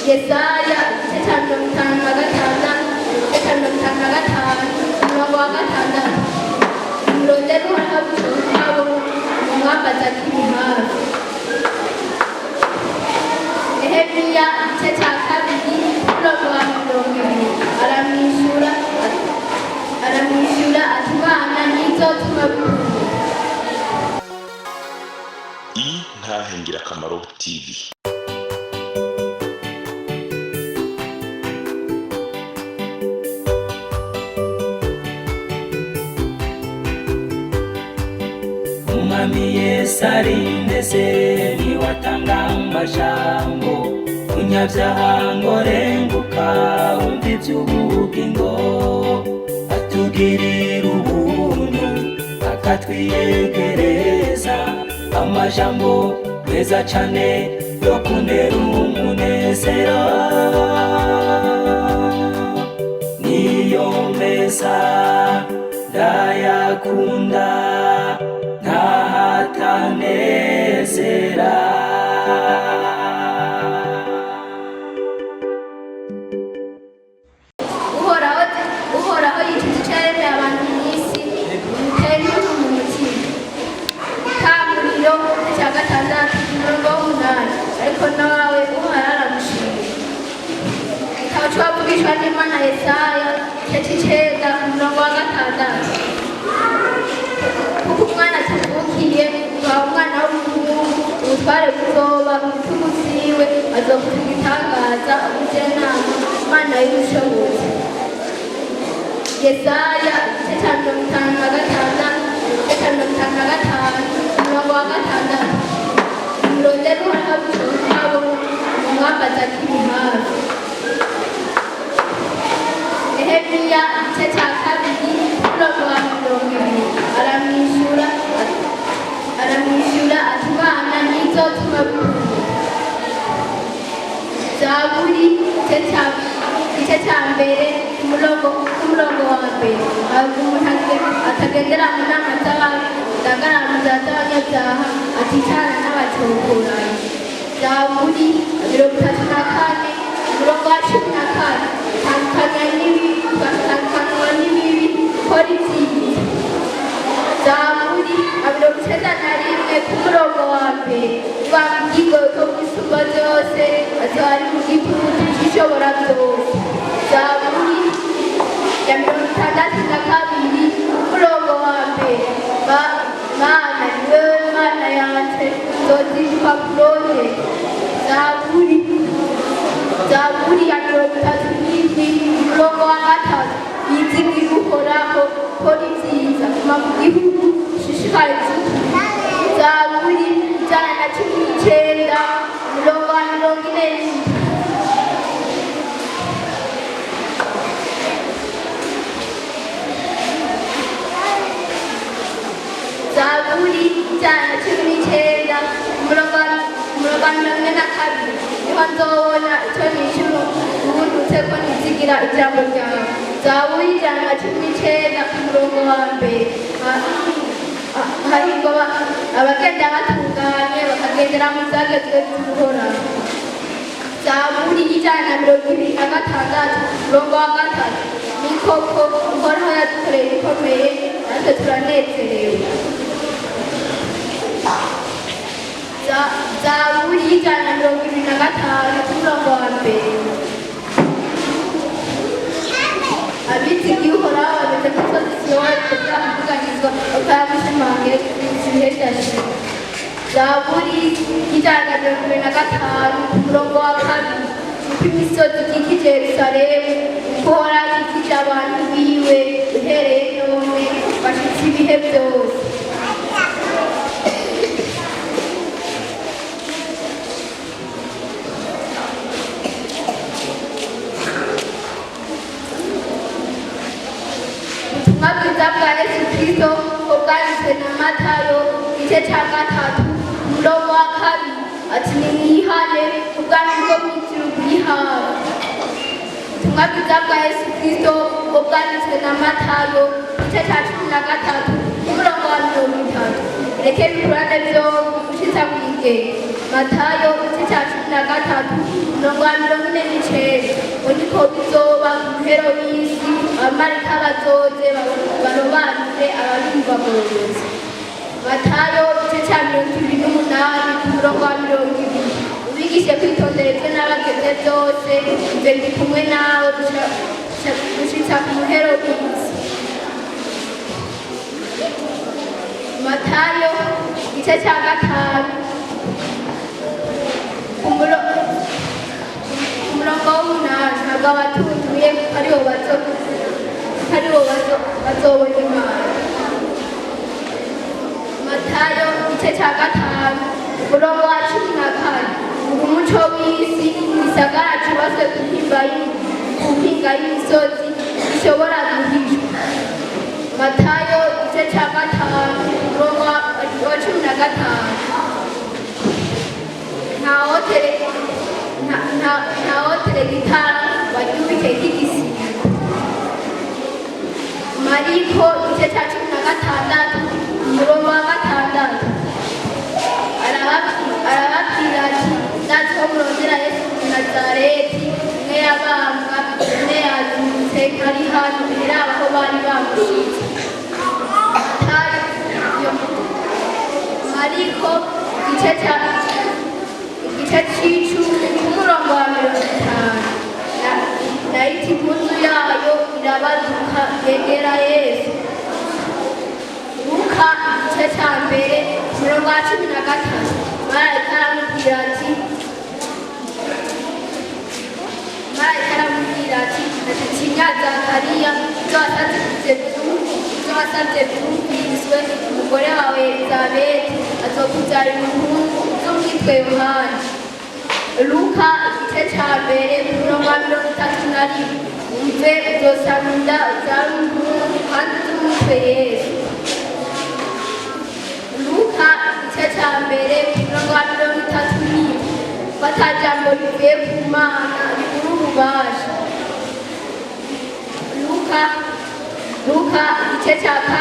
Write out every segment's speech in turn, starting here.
Yesaya igice cya 56, igice cya 55, umurongo wa 6: "Murondere Uhoraho bishoboka, mumwambaze akiri hafi." Nehemiya igice cya 2, umurongo wa 20: Aramwishyura ati: "Imana ntizotuma bikunda." Intahe Ngirakamaro TV. Umwami Yesu arindeze, niwe atanga amajambo. Munyabyaha ngo renguka, wumva iby'ubugingo. Atugirira ubuntu, akatwiyegereza amajambo meza cane yo kuntera umunezero. Niyo meza ndayakunda, ntahatanezera. Uhoraho, Uhoraho yicuza icyo yaremeye abantu mu isi, bimutera intuntu mu mutima. Itanguriro igice cya 6, umurongo w'8: "Ariko nawe Uhoraho aragushima." Igitabo c'uwavugishwa n'Imana Yesaya, igice c'icenda, umurongo wa 6: "Kuko umwana tuvukiye, tuhawe umwana w'umuhungu, ubutware buzoba mu bitugu vyiwe, azokuta Igitangaza, Umujyanama, Imana y'Ubushobozi." Yesaya igice cya 56, igice cya 55, umurongo wa 6: "Murondere Uhoraho bishoboka, mumwambaze akiri hafi." Nehemiya igice cya 2, umurongo wa 20: Aramwishyura ati: "Imana ntizotuma bikunda." Zaburi igice cya 1, umurongo wa 1: "Ntabwo umuntu atagendera mu nama z'ababi, adahagarara mu nzira z'abanyabyaha, aticarana n'abacokoranyi." Zaburi 34, umurongo wa 14: "Tandukanya n'ibibi, ugatandukanywa n'ibibi, ukora ibyiza." Zaburi ya 91, ku murongo wa 1: "Uba mu bwigobeko bw'Isumba Byose, azoba ari mu gitutu c'Ishobora Byose." Zaburi ya 62, umurongo wa 1: "Mana, ni wewe Mana yanje, nzozinduka kurondera." Zaburi ya 37, umurongo wa 3: "Yizigira Uhoraho, kora ibyiza, guma mu gihugu, ushishikare ivy'ukuri." Zaburi 119, umurongo wa 47. Zaburi 119, umurongo wa 42: "Niho nzobona icyo nishura uwuntutse, ko nizigira ijambo ryawe." Zaburi 119, ku murongo wa 1: "Hahirwa abagenda batunganye, bakagendera mu vyagezwe vy'Uhoraho." Zaburi 126, umurongo wa 3: "Ni koko, Uhoraho yadukoreye ibikomeye, natwe turanezerewe." Zaburi 125, ku murongo wa 1: "Abizigiye Uhoraho bameze nk'umusozi Siyoni, utazakuvuganizwa, utamushimange ibihe bidashira." Zaburi 125, ku murongo wa 2: "Uko imisozi ikikije Yerusalemu, uko Uhoraho akikije abantu biwe, uhereye none bashitse ibihe byose." Ubutumwa bwiza bwa Yesu Kristo ko bwanditswe na Matayo, igice cya 3, umurongo wa 2, ati: "Nimwihane, ubwami bwo mu ijuru buri hafi." Ubutumwa bwiza bwa Yesu Kristo ko bwanditswe na Matayo, igice cya 13, umurongo wa 30: "Mureke bikurane byombi." gushitsa kw'igega. Matayo igice cya 13, umurongo wa 49, ngo niko bizoba ku muhero w'isi, abamarayika bazoze barobanure ababi mu bagororotsi. Matayo igice cya 28, ku murongo wa 20, ubigishe kwitondera ibyo nabageze byose, ibyo ndi kumwe nawe gushitsa ku muhero w'isi. Matayo igice cya 5, ku murongo w'8, ntabwo abatunduye aribo bazobona Imana. Matayo igice cya 5, umurongo wa 14, uri umuco w'isi, igisagara cubatswe ku mpinga y'imisozi gishobora guhishwa. Matayo igice cya 5, umurongo wa 15, ntawotereka itara waryubike nk'igisigo. Mariko igice cya 16, umurongo wa 6, arababwira ati: ndazi ko murondera Yesu Munazareti, umwe yabambwa, umwe yazutse, ari hano, ntiraba aho bari bamushize. Mariko igice c'icumi, umurongo wa 50, nayiti impuzu yayo irabaduka yegera Yesu. Luka igice cya 1, umurongo wa 13, marayika aramubwira ati: ntatinya Zakariya, ibyo wasabye byumviswe, umugore wawe Elizabeti azokubyarira umuhungu, uzomwitwe Yohana. Luka igice cya 1, umurongo wa 31, umve, uzosama inda ubyare umuhungu kandi uzumwitwe Yesu. Luka igice cya 1, umurongo wa 31, ko ata jambo rivuye ku Mana ribura ububasha. Luka igice cya 2,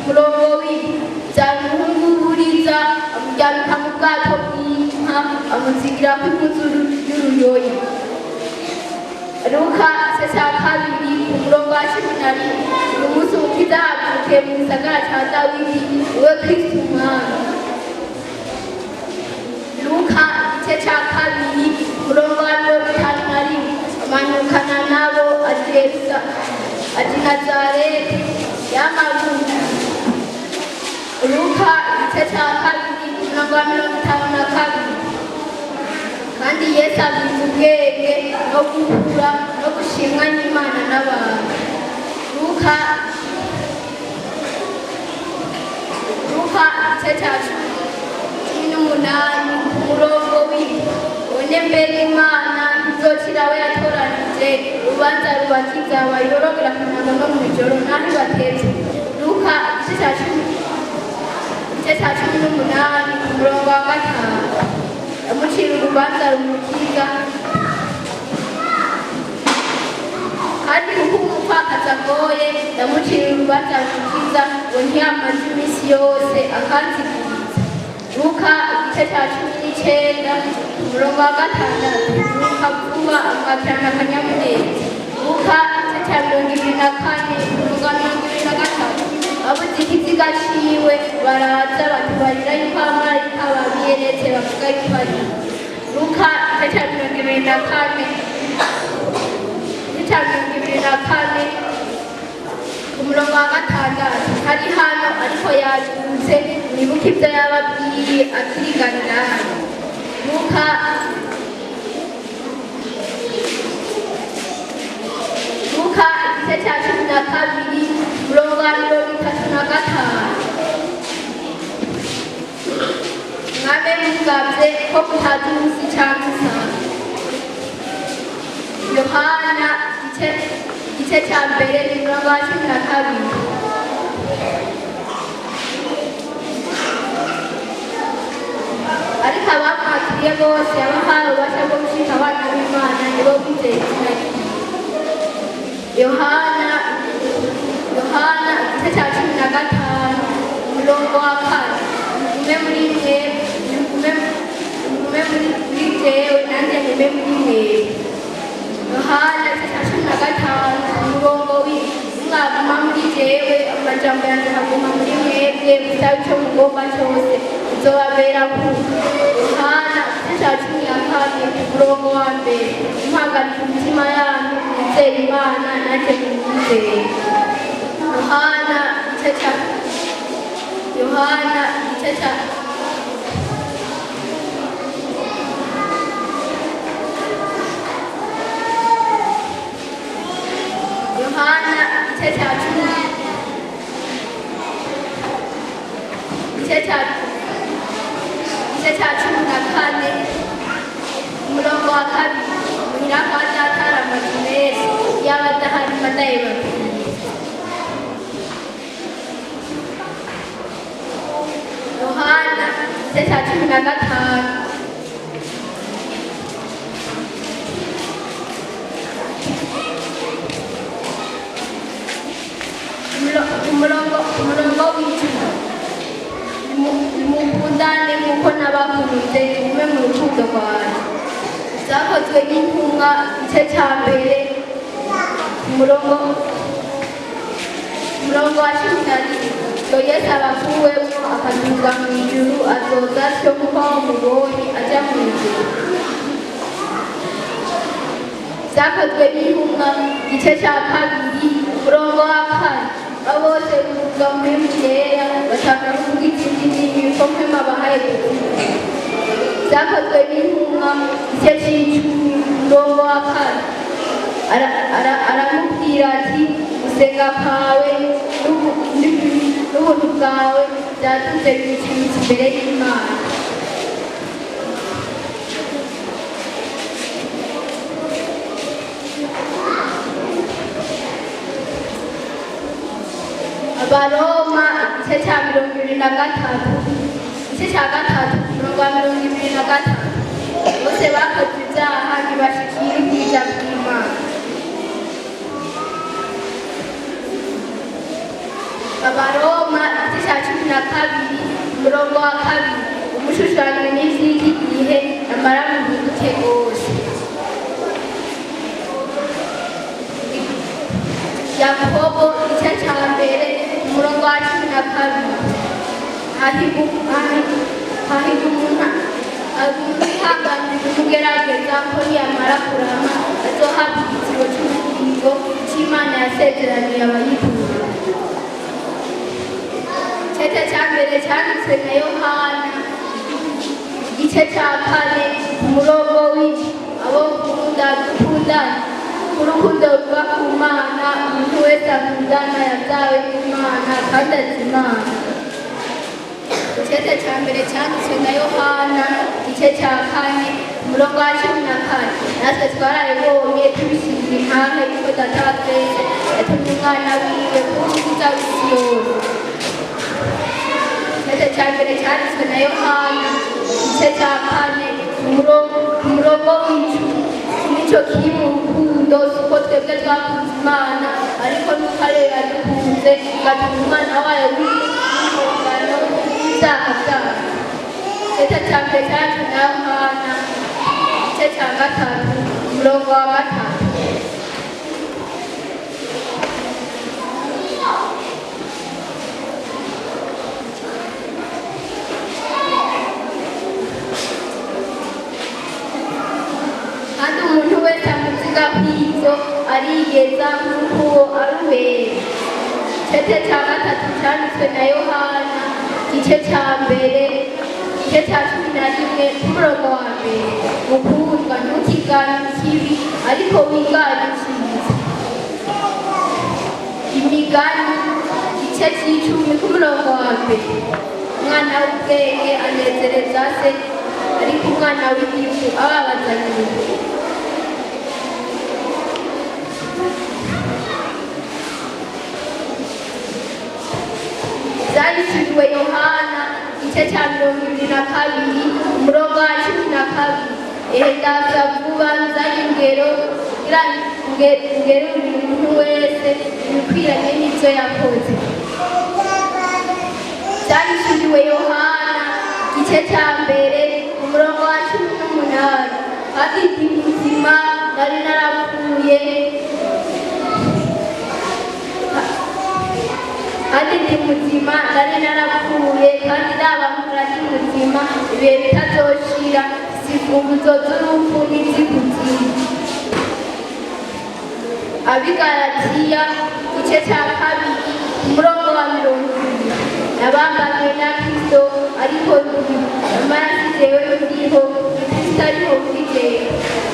umurongo w'indwi, byara umuhungu w'uburiza, amuryamika mu bwato bw'inka, amuzigirako impuzu y'uruyoya. Luka igice cya 2, umurongo wa 11, uyu munsi Umukiza yavukiye mu gisagara cya Dawidi, we Kristo Umwami. Luka igice cya 2, umurongo wa 51, amanukana nabo aja i Nazareti y'amabuye. Luka igice cya 2, umurongo wa 52, kandi Yesu abiza ubwenge no gukura no gushimwa n'Imana n'abantu. Luka igice cya 18, umurongo w'indwi, one mbega Imana ntizocira we yatoranije urubanza rubakiza bayorogera ku murango no mw'ijoro naho ibatevye. Luka igice cya 18, umurongo wa 5, yamucira urubanza rumukiza, kandi kuko umupfakazi agoye, yamucira urubanza rumukiza ngo ntiyamaze iminsi yose akanziguriza. Luka igice cya 19, umurongo wa 6, Luka vuba amwakirana akanyamuneza. Luka igice cya 24, umurongo wa 23, babuze ikiziga ciwe, baraza batubarira yuko abamarayika babiyeretse bavuga yuko ari. Luka igice cya 24, igice cya 24, umurongo wa 6, ari hano ariko yazutse, mwibuke ibyo yababwiye akiri Galilaya. Luka igice cya 12, umurongo wa 35, mwabe mugavye ko mutazi umunsi canke isaha. Yohana igice cya 1, umurongo wa 12, ariko abamwakiriye bose yabahaye ububasha bwo gushika abana b'Imana, nibo bizeye izina ryiwe. Yohana igice cya 15, umurongo wa 4, mugume muri mwe. jewe nanjye ngume muri mwebwe. Yohana igice cya 15 umurongo w'imwaguma muri jewe, amajambo yanjye akaguma muri mwebwe, musabe icyo mugomba cyose bizobabera ku. Yohana igice cya 14 umurongo wa mbere: Muhagarike imitima yanyu, mwizere Imana, nanjye munyizere. Yohana igice cya Yohana igice cya Yohana igice cya 10 igice cya 14 umurongo wa kabiri: Muhira kwa Data hari amazu menshi, iyaba adahari mba ndayibabwiye. Yohana igice cya 15. Umurongo w'icumi: Nimukundane nk'uko nabakunze, mugume mu rukundo rwanjye. Zakozwe n'Intumwa igice cya mbere umurongo wa 11: Ngo Yesu abakuwemo akaduzwa mu ijuru, azoza atyo kuko wamubonye aja mu ijuru. Zakozwe n'Intumwa igice cya kabiri umurongo wa kane: Abo bose buzuzwa Mpwemu Yera, batangura kuvuga izindi ndimi uko Mpwemu abahaye kuvuga. Zakozwe n'Intumwa igice c'icumi umurongo wa kane: Aramubwira ati: "Gusenga kwawe n'ubuntu bwawe byaduze bigushimisa imbere y'Imana." Abaroma igice cya 23, igice cya gatatu umurongo wa 23: Bose bakoze ibyaha, ntibashikira ubwiza bw'Imana. Abaroma igice cya 12 umurongo wa kabiri: Umushushanywe n'ivy'iki gihe, amara muhinduke rwose. Yakobo igice cya mbere umurongo wa 12: Hahirwa umuntu wihanganira umugerageza, ko niyamara kurama azohabwa igitiro cy'ubugingo cy'Imana yasezeraniye abayikunda. Igice cya mbere cyanditswe na Yohana igice cya kane umurongo w'iki: Abo nkunda, dukundane, urukundo ruva ku Mana. Umuntu wese akundana yabyawe n'Imana kandi azi Imana. Igice cya mbere cyanditswe na Yohana igice cya kane umurongo wa 14: Natwe twarabibonye, tubishingira intahe yuko Data wa twese yatumye Umwana wiwe kuba Umukiza w'isi yose. Igice cya mbere cyanditswe na Yohana igice cya kane umurongo w'icumi: Nicyo kiri mu rukundo, si uko twebwe twakunze Imana, ariko nuko ariyo yadukunze igatuma Umwana wayo w'impongano y'ibyaha byacu. Igice cya mbere cyanditswe na Yohana igice cya gatatu umurongo wa gatatu: Kandi umuntu wese amuziga kw'ivyo ariyeza nk'uko uwo ari uwera. Igice cya gatatu cyanditswe na Yohana igice cya mbere, igice cya 11 k'umurongo wa mbere: Mukundwa, ntukigane ikibi, ariko wigane icyiza. Imigani igice c'icumi k'umurongo wa mbere: Umwana w'ubwenge anezereza se, ariko umwana w'igifu ababaza nyina. Byahishuriwe Yohana igice cya 22 umurongo wa 12: Ehe, ndaza vuba, nzanye ingero kugira ngerurire umuntu wese ibikwiranye n'ibyo yakoze. Byahishuriwe Yohana igice cya mbere umurongo wa 18. Kandi ndi muzima, nari narapfuye, kandi ndi muzima, nari narapfuye, kandi ndaba mpora ndi muzima ibihe bitazoshira, imfunguzo z'urupfu n'iz'ikuzimu. Abigalatiya igice cya 2, umurongo wa 20: Nabambanywe na Kristo, ariko ndi nyamara si jewe ndiho, ni Kristo ariho muri jewe.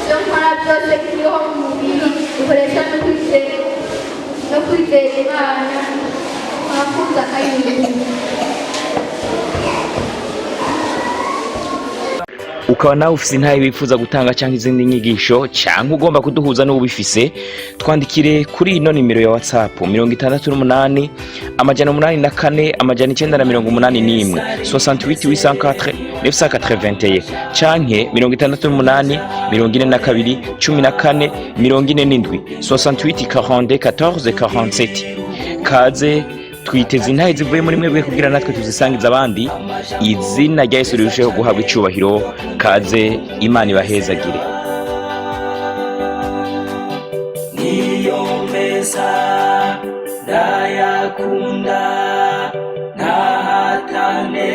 Ivyo nkora byose biriho mu mubiri bikoresha no kwizera Imana mwakunze akayungu. Ukaba nawe ufise intahe wifuza gutanga cyangwa izindi nyigisho, cyangwa ugomba kuduhuza n'ubifise, twandikire kuri ino nimero ya WhatsApp: 68 804 981, 68 804 981, canke 68 42 14 47, 68 42 14 47. Kaze, twiteze intahe zivuye muri mwebwe kugira natwe tuzisangiza abandi, izina rya Yesu rirusheho guhabwa icubahiro. Kaze, Imana ibahezagire. Niyo meza ndayakunda ntahatane.